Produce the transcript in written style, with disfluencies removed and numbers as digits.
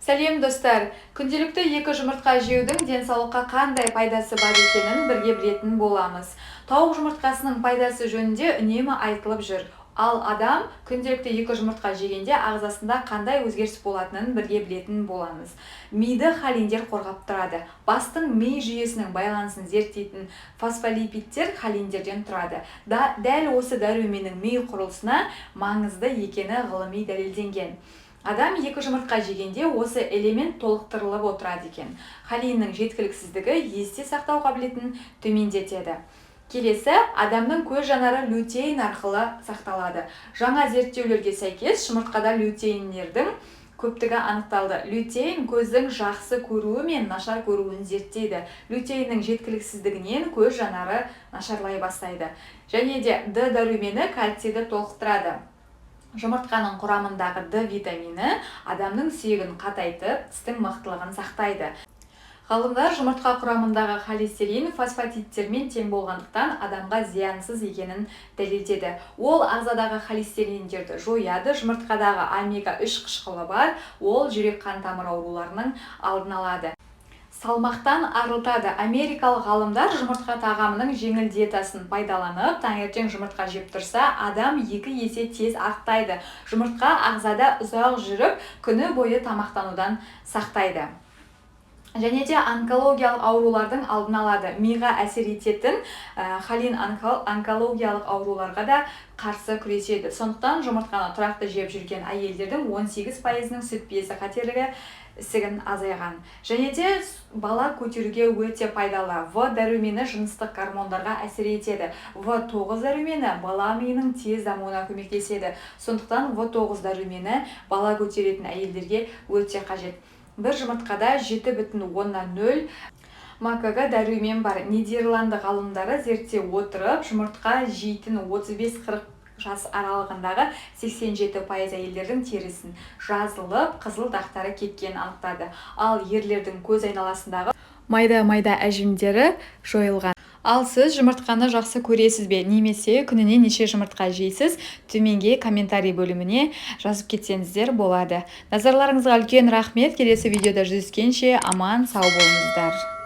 Сәлем, достар! Күнделікті екі жұмыртқа жеудің денсаулыққа қандай пайдасы бар екенін бірге білетін боламыз. Тауық жұмыртқасының пайдасы жөнінде үнемі айтылып жүр. Ал адам күнделікті екі жұмыртқа жегенде ағзасында қандай өзгеріс болатынын бірге білетін боламыз. Миды холиндер қорғап тұрады. Бастың ми жүйесінің байланысын зерттейтін фосфолипидтер холиндерден тұрады. Да, дәл осы дәруменнің ми құрылысына маңызды екені ғылыми дәлелденген. Адам екі жұмыртқа жегенде осы элемент толықтырылып отырады екен. Холиннің жеткіліксіздігі есте сақтау қабілетін төмендетеді. Келесі, адамның көз жанары лютеин арқылы сақталады. Жаңа зерттеулерге сәйкес, жұмыртқада лютеиндердің көптігі анықталды. Лютеин көздің жақсы көруі мен нашар көруін зерттейді. Лютеиннің жеткіліксіздігінен көз жанары нашарлай бастайды. Және де Д дәрумені кальцийді толықтырады. Жұмыртқаның құрамындағы Д витамині адамның сүйегін қатайтып, тістің мықтылығын сақтайды. Ғалымдар жұмыртқа құрамындағы холестерин фосфатидтермен тең болғандықтан, адамға зиянсыз екенін дәлелдеді. Ол ағзадағы холестериндерді жояды. Жұмыртқадағы омега 3 қышқылы бар, ол жүрек қан тамыр ауруларының алдын алады, салмақтан арылтады. Америкалық ғалымдар жұмыртқа тағамының жеңіл диетасын пайдаланып, таңертең жұмыртқа жеп тұрса, адам 2 есе тез арықтайды. Жұмыртқа ағзада ұзақ жүріп, күні бойы тамақтанудан сақтайды және де онкологиялық аурулардың алдын алады. Миға әсер ететін холин онкологиялық ауруларға да қарсы күреседі. Сондықтан жұмыртқаны тұрақты жеп жүрген әйелдердің 18 пайызының сүт безі қатерлігі ісігін азайған. Және де бала көтеруге өте пайдалы. В дәрумені жыныстық гормондарға әсер етеді. В 9 дәрумені бала миының тез дамуына көмектеседі. Сондықтан В 9 дәрумені бала көтеретін әйелдерге өте қажет. Бір жұмыртқада 7,0 мкг дәрумен бар. Нидерланды ғалымдары зерттей отырып, жұмыртқа жейтін 35-40 жас аралығындағы 87% әйелдердің терісін жазылып, қызыл дақтары кеткенін анықтады. Ал ерлердің көз айналасындағы майда-майда әжімдері жойылған. Ал сіз жұмыртқаны жақсы көресіз бе немесе күніне неше жұмыртқа жейсіз? Төменге комментарий бөліміне жазып кетсеңіздер болады. Назарларыңызға үлкен рахмет! Келесі видеода жүздескенше, аман сау болыңыздар!